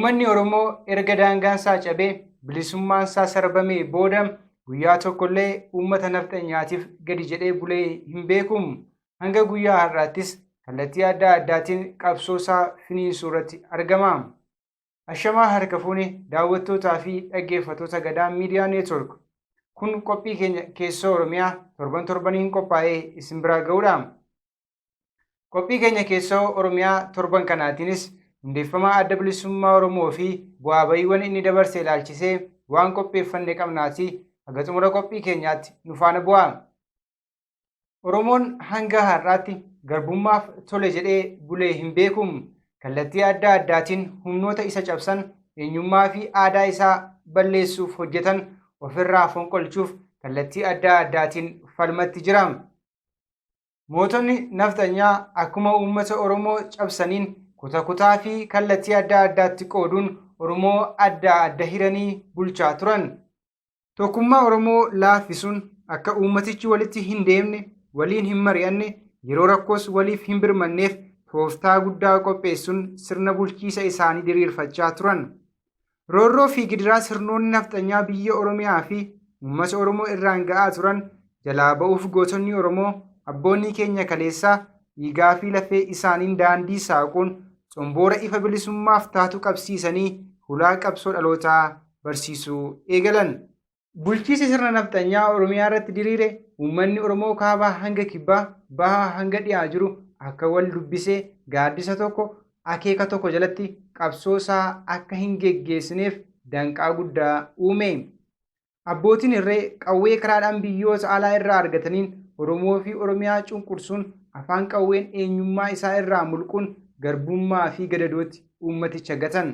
Uummanni Oromoo erga daangaan isaa cabee bilisummaan isaa sarbamee booda guyyaa tokkollee uummata nafxanyaatiif gadi jedhee bulee hin beeku. Hanga guyyaa har'aattis kallattii adda addaatiin qabsoo isaa finiinsuu irratti argama. Ashamaa harka fuune daawwattootaa fi dhaggeeffattoota Gadaa Miidiyaa Neetwork. Kun qophii keenya keessoo Oromiyaa torban torbaniin qophaa'ee isin biraa ga'uudha. Qophii keenya keessoo Oromiyaa torban kanaatiinis hundeeffama Adda Bilisummaa Oromoo fi bu'aa ba'iiwwan inni dabarse ilaalchisee waan qopheeffanne qabnaatii haga xumura qophii keenyaatti nu faana bu'aa. Oromoon hanga har'aatti garbummaaf tole jedhee bulee hin beeku. Kallattii adda addaatiin humnoota isa cabsan, eenyummaa fi aadaa isaa balleessuuf hojjetan ofirraa fonqolchuuf kallattii adda addaatiin falmatti jira. Mootonni nafxanyaa akkuma uummata Oromoo cabsaniin kuta kutaa fi kallattii adda addaatti qooduun Oromoo adda adda hiranii bulchaa turan. Tokkummaa Oromoo laaffisuun akka uummatichi walitti hin deemne, waliin hin mari'anne, yeroo rakkoos waliif hin birmanneef tooftaa guddaa qopheessuun sirna bulchiisa isaanii diriirfachaa turan. Roorroo fi gidiraa sirnoonni nafxanyaa biyya Oromiyaa fi uummata Oromoo irraan ga'aa turan jalaa ba'uuf gootonni Oromoo abboonni keenya kaleessaa dhiigaa fi lafee isaaniin daandii saaquun xomboora ifa bilisummaaf taatu qabsiisanii hulaa qabsoo dhalootaa barsiisuu eegalan. Bulchiisi sirna nafxanyaa Oromiyaa irratti diriire uummanni Oromoo kaabaa hanga kibbaa, bahaa hanga dhiyaa jiru akka wal dubbisee gaaddisa tokko, akeeka tokko jalatti qabsoo isaa akka hin geggeessineef danqaa guddaa uume. Abbootiin irree qawwee karaadhaan biyyoota alaa irraa argataniin Oromoo fi Oromiyaa cunqursuun afaan qawween eenyummaa isaa irraa mulquun garbummaa fi gadadootti uummaticha gatan.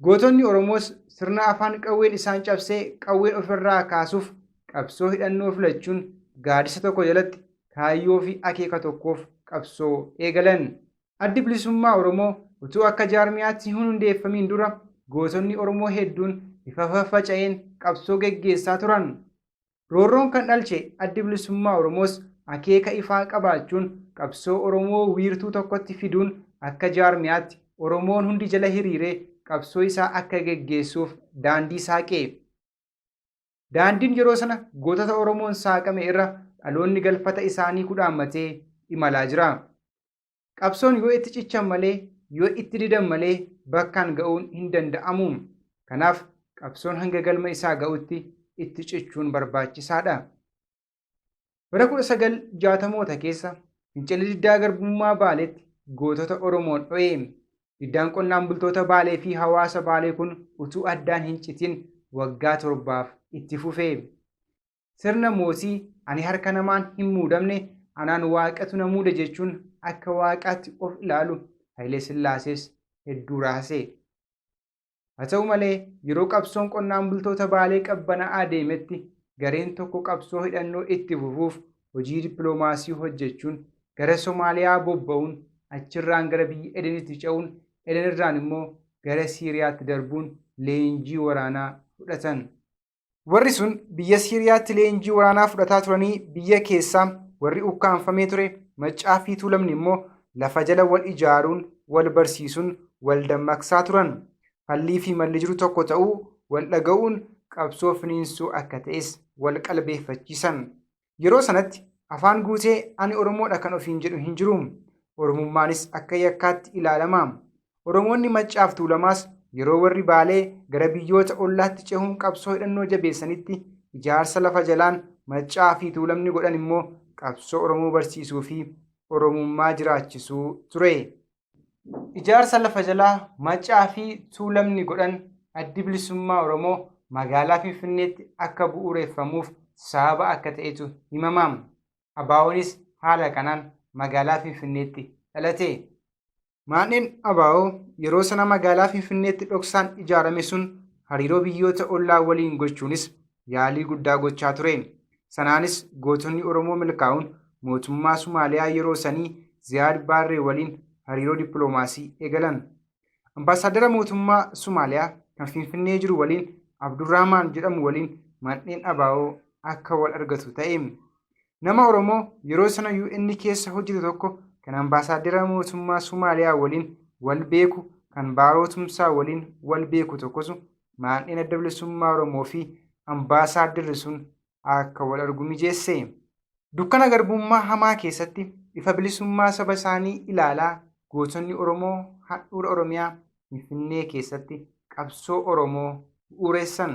Gootonni Oromoos sirna afaan qawween isaan cabsee qawween ofirraa kaasuuf qabsoo hidhannoo filachuun gaadisa tokko jalatti kaayyoo fi akeeka tokkoof qabsoo eegalan. Addi Bilisummaa Oromoo utuu akka jaarmiyaatti hin hundeeffamiin dura gootonni Oromoo hedduun bifa faffaca'een qabsoo geggeessaa turan. Roorroon kan dhalche Addi Bilisummaa Oromoos akeeka ifaa qabaachuun qabsoo Oromoo wiirtuu tokkotti fiduun akka jaarmiyaatti Oromoon hundi jala hiriiree qabsoo isaa akka geggeessuuf daandii saaqe. Daandiin yeroo sana gootota Oromoon saaqame irra dhaloonni galfata isaanii kudhaammatee imalaa jira. Qabsoon yoo itti cichan malee, yoo itti didan malee bakkaan ga'uun hin danda'amu. Kanaaf qabsoon hanga galma isaa ga'utti itti cichuun barbaachisaadha. Bara 1960moota keessa fincilli diddaa garbummaa Baaleetti gootota Oromoon dho'e. Diddaan qonnaan bultoota Baalee fi hawaasa Baalee kun utuu addaan hin citin waggaa torbaaf itti fufe. Sirna mootii ani harka namaan hin muudamne anaan waaqatu na muude jechuun akka waaqaatti of ilaalu Hayilee Sillaasees hedduu raase. Haa ta'u malee yeroo qabsoon qonnaan bultoota Baalee qabbana'aa deemetti gareen tokko qabsoo hidhannoo itti fufuuf hojii dippiloomaasii hojjechuun gara Somaaliyaa bobba'uun achirraan gara biyya Edenitti ce'uun Edenirraan immoo gara Siiriyaatti darbuun leenjii waraanaa fudhatan. Warri sun biyya Siiriyaatti leenjii waraanaa fudhataa turanii biyya keessaa warri ukkaamfamee ture Maccaa fi Tuulamni immoo lafa jala wal ijaaruun, wal barsiisuun, wal dammaqsaa turan. Fallii fi malli jiru tokko ta'uu wal dhaga'uun qabsoo finiinsuu akka ta'es wal qalbeeffachiisan. Yeroo sanatti afaan guutee ani Oromoodha kan ofiin jedhu hin jiru. Oromummaanis akka yakkaatti ilaalama. Oromoonni Maccaaf Tuulamaas yeroo warri Baalee gara biyyoota ollaatti cehuun qabsoo hidhannoo jabeessanitti ijaarsa lafa jalaan Maccaa fi Tuulamni godhan immoo qabsoo Oromoo barsiisuu fi Oromummaa jiraachisuu ture. Ijaarsa lafa jalaa Maccaa fi Tuulamni godhan Addi Bilisummaa Oromoo magaalaa Finfinneetti akka bu'uureffamuuf sababa akka ta'etu himama. ABOnis haala kanaan magaalaa Finfinneetti dhalate. Maadheen ABO yeroo sana magaalaa Finfinneetti dhoksaan ijaarame sun hariiroo biyyoota ollaa waliin gochuunis yaalii guddaa gochaa ture. Sanaanis gootonni Oromoo milkaa'uun mootummaa Sumaaliyaa yeroo sanii Ziyaad Baarree waliin hariiroo dippiloomaasii eegalan. Ambaasaaddara mootummaa Sumaaliyaa kan Finfinnee jiru waliin Abdurrahmaan jedhamu waliin mandheen ABO akka wal argatu ta'e. Nama Oromoo yeroo sana UN keessa hojjetu tokko kan ambaasaaddara mootummaa Sumaaliyaa waliin wal beeku kan Baaroo Tumsaa waliin wal beeku tokkotu maandheen Adda Bilisummaa Oromoo fi Ambaasaaddarri sun akka wal argu mijeesse. Dukkana garbummaa hamaa keessatti ifa bilisummaa saba isaanii ilaalaa gootonni Oromoo handhuura Oromiyaa Finfinnee keessatti qabsoo Oromoo bu'uureessan.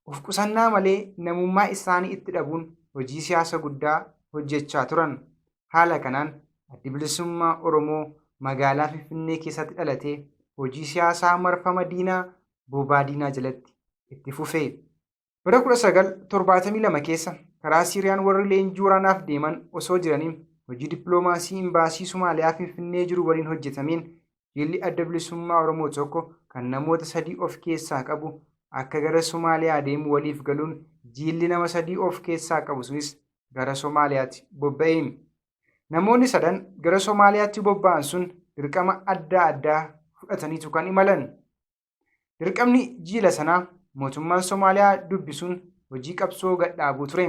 Of qusannaa malee namummaa isaanii itti dhabuun hojii siyaasa guddaa hojjechaa turan. Haala kanaan Addi Bilisummaa Oromoo magaalaa Finfinnee keessatti dhalatee hojii siyaasaa marfama diinaa bobaa diinaa jalatti itti fufe. Bara 1972 keessa karaa Siiriyaan warri leenjii waraanaaf deeman osoo jiranii hojii dippiloomaasii imbaasii Somaaliyaa Finfinnee jiru waliin hojjetameen jilli Adda Bilisummaa Oromoo tokko kan namoota sadii of keessaa qabu akka gara Somaaliyaa deemu waliif galuun jiilli nama sadii of keessaa qabu sunis gara Somaaliyaatti bobba'e. Namoonni sadan gara Somaaliyaatti bobba'an sun dirqama adda addaa fudhataniitu kan imalan. Dirqamni jiila sanaa mootummaan Somaaliyaa dubbisuun hojii qabsoo gadhaabuu ture.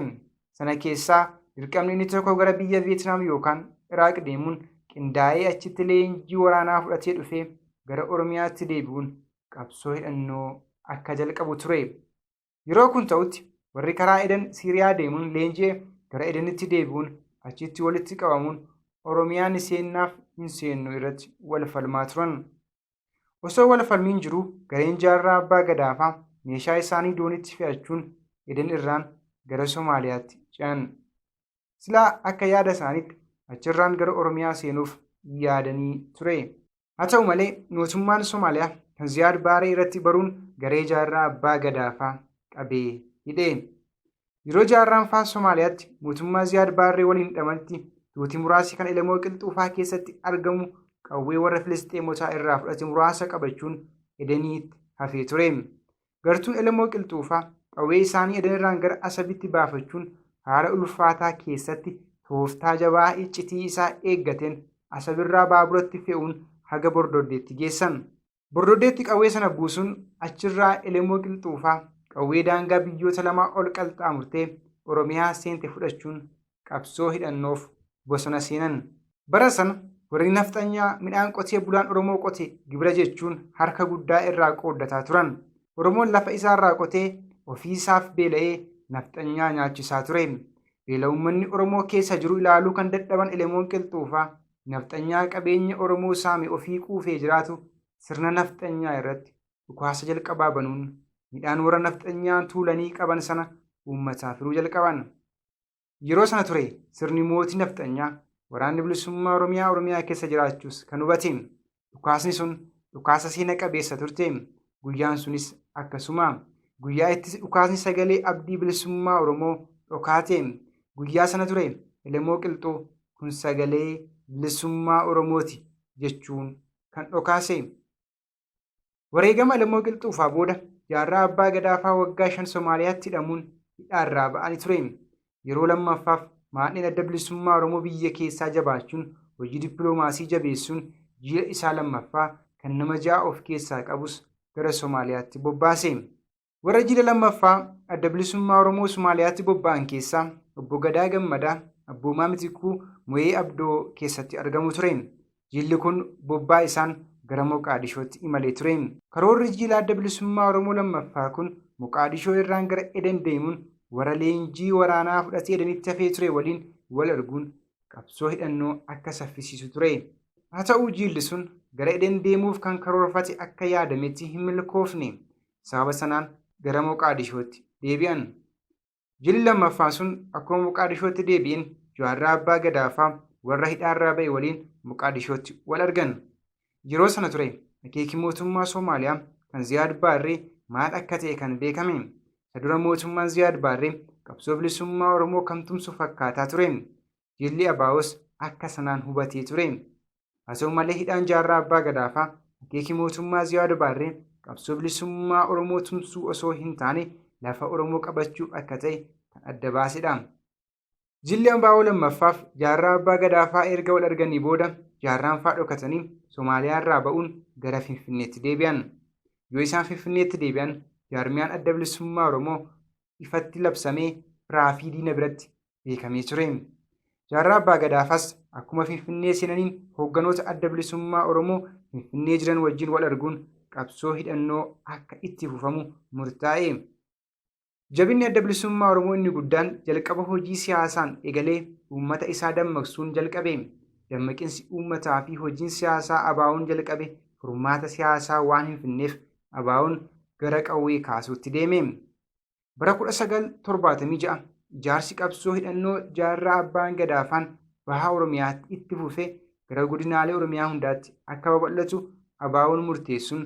Sana keessaa dirqamni inni tokko gara biyya Veetinaam yookaan Iraaq deemuun qindaa'ee achitti leenjii waraanaa fudhatee dhufee gara Oromiyaatti deebi'uun qabsoo hidhannoo akka jalqabu ture. Yeroo kun ta'utti warri karaa Eden Siiriyaa deemuun leenji'e gara Edenitti deebi'uun achitti walitti qabamuun Oromiyaa ni seennaaf hin seennu irratti wal falmaa turan. Osoo wal falmiin jiruu gareen Jaarraa Abbaa Gadaafaa meeshaa isaanii doonitti fe'achuun Eden irraan gara Somaaliyaatti ce'an. Silaa akka yaada isaaniitti achirraan gara Oromiyaa seenuuf yaadanii ture. Haa ta'u malee mootummaan Somaaliyaa kan Ziyaad Baaree irratti baruun garee Jaarraa Abbaa Gadaafaa qabee hidhe. Yeroo Jaarraan faa Somaaliyaatti mootummaa Ziyaad Baarree waliin hidhamanitti tuuti muraasi kan Elemoo Qilxuufaa keessatti argamu qawwee warra Filisxeemotaa irraa fudhate muraasa qabachuun Edeniitti hafee ture. Gartuun Elemoo Qilxuufaa qawwee isaanii Edenirraan gara Asabitti baafachuun haala ulfaataa keessatti tooftaa jabaa iccitii isaa eeggateen Asabirraa baaburatti fe'uun haga Bordoddeetti geessan. Bordoddeetti qawwee sana buusuun achirraa Elemoo Qilxuufaa qawwee daangaa biyyoota lamaa ol qalxaamurtee Oromiyaa seente fudhachuun qabsoo hidhannoof bosona seenan. Bara sana warri nafxanyaa midhaan qotee bulaan Oromoo qote gibira jechuun harka guddaa irraa qooddataa turan. Oromoon lafa isaarraa qotee ofiisaaf beela'ee nafxanyaa nyaachisaa ture. Beela uummanni Oromoo keessa jiru ilaaluu kan dadhaban Elemoon Qilxuufaa Nafxanyaa qabeenya Oromoo saame ofii quufee jiraatu sirna nafxanyaa irratti dhukaasa jalqabaa banuun midhaan warra nafxanyaan tuulanii qaban sana uummataaf hiruu jalqaban. Yeroo sana ture sirni mootii nafxanyaa waraanni bilisummaa Oromiyaa Oromiyaa keessa jiraachuus kan hubate. Dhukaasni sun dhukaasa seena qabeessa turte. Guyyaan sunis akkasuma. Guyyaa itti dhukaasni sagalee abdii bilisummaa Oromoo dhokaate. Guyyaa sana ture Elemoo Qilxuu kun sagalee bilisummaa Oromooti jechuun kan dhokaase. Wareegama Elemoo Qilxuufaa booda Jaarraa Abbaa Gadaafaa waggaa 5 Somaaliyaatti hidhamuun hidhaarraa ba'anii ture. Yeroo lammaffaaf maadheen Adda Bilisummaa Oromoo biyya keessaa jabaachuun hojii dippiloomaasii jabeessuun jiila isaa lammaffaa kan nama 6 of keessaa qabus gara Somaaliyaatti bobbaase. Warra jiila lammaffaa Adda Bilisummaa Oromoo Somaaliyaatti bobba'an keessaa Obbo Gadaa Gammadaa, Abboomaa Mitikuu, Mo'ee Abdoo keessatti argamu ture. Jiilli kun bobbaa isaan gara Moqaadishootti imalee ture. Karoorri jiila Adda Bilisummaa Oromoo lammaffaa kun Moqaadishoo irraan gara Eden deemuun warra leenjii waraanaa fudhatee Edenitti hafee ture waliin wal arguun qabsoo hidhannoo akka saffisiisu ture. Haa ta'uu jiilli sun gara Eden deemuuf kan karoorfate akka yaadametti hin milkoofne. Sababa sanaan gara Moqaadishootti deebi'an. Jilli lammaffaan sun akkuma Moqaadishootti deebi'een Jaarraa Abbaa Gadaafaa warra hidhaarraa ba'e waliin Moqaadishootti wal argan. Yeroo sana ture akeeki mootummaa Soomaaliyaa kan Ziyaad Baarree maal akka ta'e kan beekame. Isa dura mootummaan Ziyaad Baarree qabsoo bilisummaa Oromoo kan tumsu fakkaataa ture. Jilli ABOs akka sanaan hubatee ture. Haa ta'u malee hidhaan Jaarraa Abbaa Gadaafaa akeeki mootummaa Ziyaad Baarree qabsoo bilisummaa Oromoo tumsuu osoo hin taane lafa Oromoo qabachuuf akka ta'e kan adda baasedha. Jilli ABO lammaffaaf Jaarraa Abbaa Gadaafaa erga wal arganii booda Jaarraan faa dhokatanii Somaaliyaa irraa ba'uun gara Finfinneetti deebi'an. Yoo isaan Finfinneetti deebi'an jaarmiyaan Adda Bilisummaa Oromoo ifatti labsamee firaa fi diina biratti beekamee ture. Jaarraa Abbaa Gadaafas akkuma Finfinnee seenaniin hoogganoota Adda Bilisummaa Oromoo Finfinnee jiran wajjin wal arguun qabsoo hidhannoo akka itti fufamu murtaa'e. Jabinni Adda Bilisummaa Oromoo inni guddaan jalqaba hojii siyaasaan eegalee uummata isaa dammaqsuun jalqabe. Dammaqinsi uummataa fi hojiin siyaasaa ABOn jalqabe furmaata siyaasaa waan hin finneef ABOn gara qawwee kaasuutti deeme. Bara 1976 ijaarsi qabsoo hidhannoo Jaarraa Abbaan Gadaafaan Baha Oromiyaatti itti fufe gara godinaalee Oromiyaa hundaatti akka babal'atu ABOn murteessuun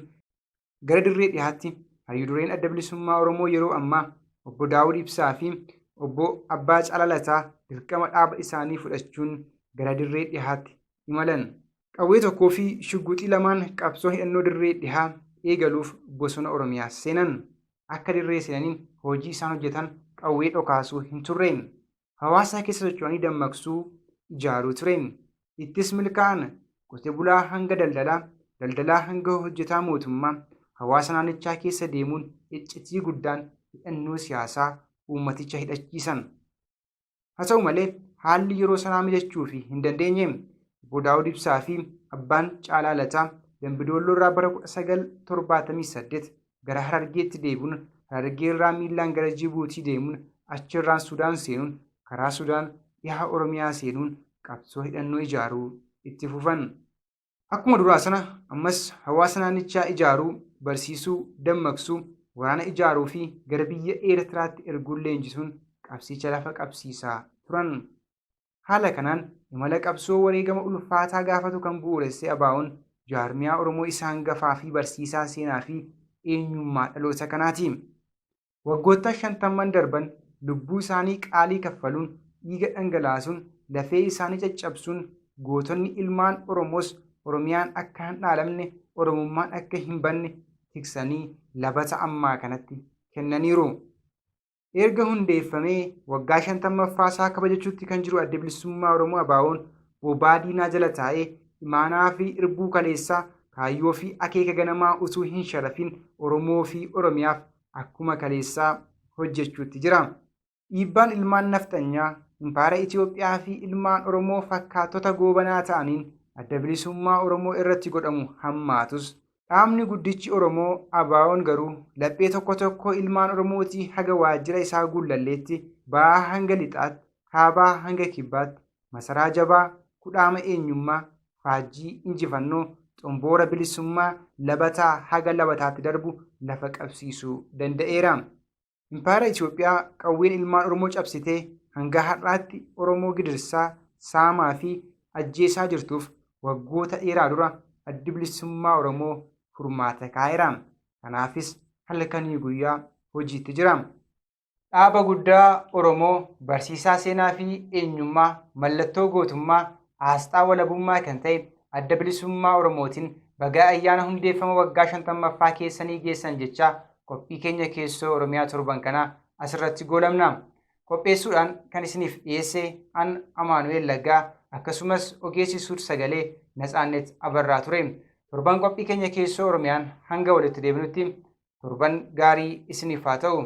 gara dirree dhihaatti Hayyu Dureen Adda Bilisummaa Oromoo yeroo ammaa Obbo Daawud Ibsaa fi Obbo Abbaa Caalaa Lataa dirqama dhaaba isaanii fudhachuun gara dirree dhihaatti imalan. Qawwee tokkoo fi shugguxii lamaan qabsoo hidhannoo dirree dhihaa eegaluuf bosona Oromiyaa seenan. Akka dirree seenaniin hojii isaan hojjetan qawwee dhokaasuu hin turre. Hawaasa keessa socho'anii dammaqsuu, ijaaruu ture. Ittis milkaa'an. Qote bulaa hanga daldalaa, daldalaa hanga hojjetaa mootummaa hawaasa naannichaa keessa deemuun iccitii guddaan hidhannoo siyaasaa uummaticha hidhachiisan. Haa ta'u malee haalli yeroo sanaa mijachuufii hin dandeenye. Obbo Daawud Ibsaa fi Abbaan Caalaa Lataa Dambidoolloorraa bara 1978 gara Harargeetti deebi'uun Harargeerraa miillaan gara Jibuutii deemuun achirraan Sudaan seenuun karaa Sudaan dhiha Oromiyaa seenuun qabsoo hidhannoo ijaaruu itti fufan. Akkuma duraa sana ammas hawaasa naannichaa ijaaruu, barsiisuu, dammaqsuu, waraana ijaaruu fi gara biyya Eertiraatti erguun leenjisuun qabsicha lafa qabsiisaa turan. Haala kanaan imala qabsoo wareegama ulfaataa gaafatu kan bu'uuresse ABOn jaarmiyaa Oromoo isa hangafaa fi barsiisaa seenaa fi eenyummaa dhaloota kanaati. Waggoottan shantamman darban lubbuu isaanii qaalii kaffaluun, dhiiga dhangalaasuun, lafee isaanii caccabsuun gootonni ilmaan Oromoos Oromiyaan akka hin dhaalamne, Oromummaan akka hin banne tiksanii labata ammaa kanatti kennaniiru. Erga hundeeffamee waggaa shantammaffaasaa kabajachuutti kan jiru Addi Bilisummaa Oromoo ABOn bobaa diinaa jala taa'ee imaanaa fi irbuu kaleessaa kaayyoo fi akeeka ganamaa utuu hin sharafin Oromoo fi Oromiyaaf akkuma kaleessaa hojjechuutti jira. Dhiibbaan ilmaan nafxanyaa, impaayera Itoophiyaa fi ilmaan Oromoo fakkaattota Goobanaa ta'aniin Adda Bilisummaa Oromoo irratti godhamu hammaatus, Dhaabni guddichi Oromoo ABOn garuu laphee tokko tokkoo ilmaan Oromootii haga waajjira isaa Gullalleetti, ba'aa hanga lixaatti, kaabaa hanga kibbaatti, masaraa jabaa, kudhaama eenyummaa, faajjii injifannoo, xomboora bilisummaa labataa haga labataatti darbu lafa qabsiisuu danda'eera. Impaayera Itoophiyaa qawween ilmaan Oromoo cabsitee hanga har'aatti Oromoo gidirsaa, saamaa fi ajjeesaa jirtuuf waggoota dheeraa dura Addi Bilisummaa Oromoo furmaata kaa'eera. Kanaafis halkanii guyyaa hojiitti jira. Dhaaba guddaa Oromoo, barsiisaa seenaa fi eenyummaa, mallattoo gootummaa, aasxaa walabummaa kan ta'e Adda Bilisummaa Oromootiin baga ayyaana hundeeffama waggaa 50ffaa keessanii geessan jechaa qophii keenya keessoo Oromiyaa torban kanaa asirratti goolabna. Qopheessuudhaan kan isiniif dhiyeesse an Amaanu'eel Laggaa akkasumas ogeessi suur sagalee Natsaannet Abarraa ture. Torban qophii keenya keessoo Oromiyaan hanga walitti deebinutti torban gaarii isiniif haa ta'u.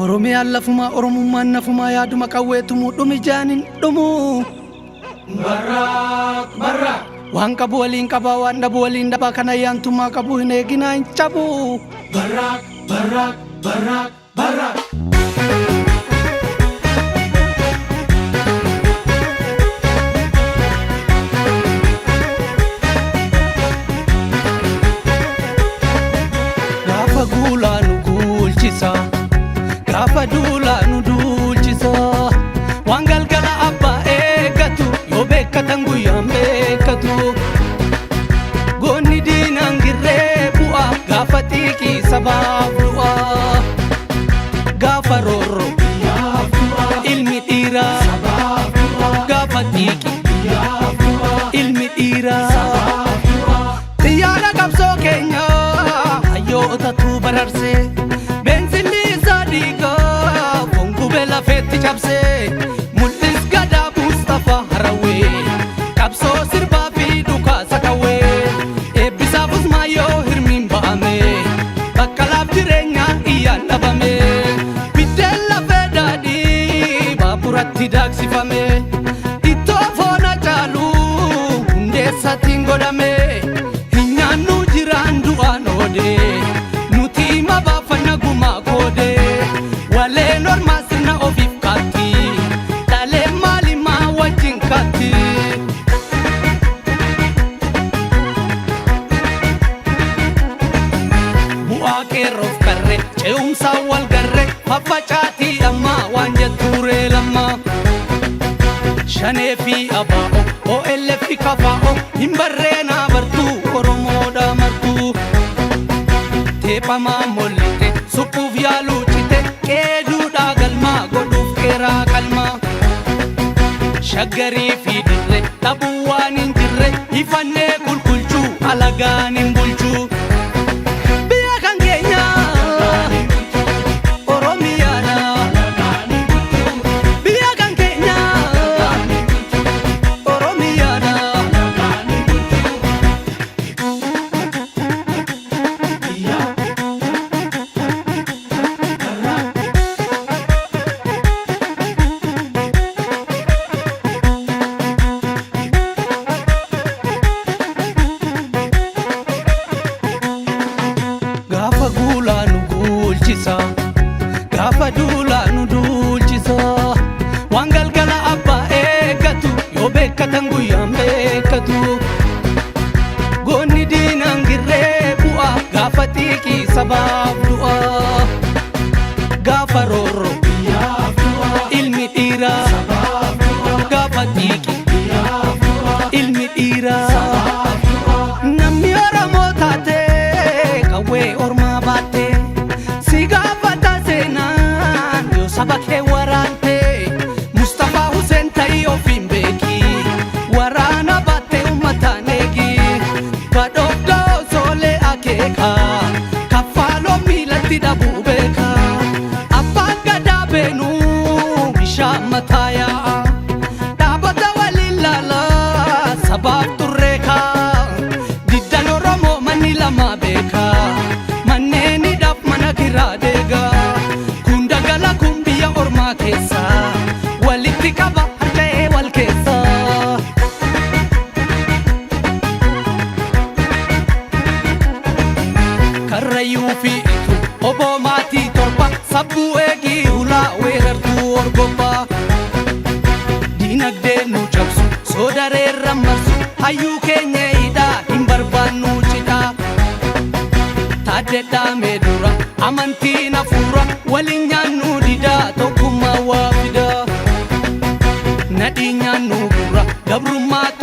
Oromiyaan lafumaa Oromummaan nafumaa yaaduma qawwee tumuu dhumi jaanin dhumuu. Barraaq barraaq. Waan qabu waliin qabaa waan dhabu waliin dhabaa kan ayyaantummaa qabu hin eeginaa hin cabu. Barraaq barraaq barraaq barraaq. Gaafa guulaa nu guulchisa gaafa duulaa nu duulchisa waan galgala abbaa eeggatu yoo beekkatan guyyaan beekkatu goonni diinaan girree bu'a gaafa xiiqii sabaaf du'a gaafa roorro ilmi dhiiraa gaafa xiiqii ilmi dhiiraa xiyyaara qabsoo keenya hayyootatu bararsee beensilli isaa dhiigaa foon gubee lafeetti cabsee mul'is gadaa Mustafa Harawee qabsoo sirbaa fi dhukaasa qawwee eebbisaaf Usmaayyoo hirmiin ba'ame baqqalaaf jireenyaa iyyaan dhabame biddeen lafee daadhii. Harkatti daaksifame ittoo foon caalu hundeessatiin godhame hin nyaannu jiraan du'aan oode nuti hima baafanna gumaa koode waleen ormaa sirna ofiif kaatti dhalee maalimaa wajjin kaatti. Bu'aa qeerroof qarree ce'umsaa wal garree faffacaatii ammaa waan jettuuree lammaa. Shanee fi abaa'o OLF fi kafaa'o hin barreenaa bartuu Oromoodha martuu. Teephamaa mollite suphuuf yaaluu cite qeeduudhaa galmaa godhuuf qeeraa qalmaa. Shaggarii fi dirree dhabuu waan hin jirre ifannee qulqulchuu alagaan hin bulchuu. Biyya kan keenya Oromiyaadha. Biyya kan keenya Oromiyaadha. Gaafa guulaa nu guulchisa, gaafa duulaa nu duulchisa. Waan galgala abbaa eeggatu yoo beekkatan guyyaan beekkatu. Goonni diinaan girree bu'a gaafa xiiqii sabaaf du'a. Gaafa roorroo ilmi dhiiraa gaafa xiiqii ilmi dhiiraa. Namni Oromoo taate qawwee ormaa baatte si gaafata seenaan yoo saba kee waraante Mustafaa Hussein ta'ii ofiin beeki waraana baatte uummataan eegi badhoofdoo soolee akeeka kaffaaloo miilatti dhabuu beeka abbaan gadaa beenuu bishaan mataa yaa'a. Dhaabota waliin laalaa sabaaf turreeka diddan Oromoo manni lama beeka manneen hidhaaf mana kiraa deega kun dagala kun biyya ormaa keessa walitti qaba harca'ee wal keessa. Karrayyuu fi itu oboo maatii 7 sabbuu eegii hulaa weerartuu orgobbaa. Dinagdee nu cabsu soodareerra marsu hayyuu keenya hidhaa hin barbaannu cidhaa. Taaddedhaa dura amantiin hafuura waliin nyaannu didaa tokkummaa waa fidaa. Nadhii nyaannu gurra gabrummaa.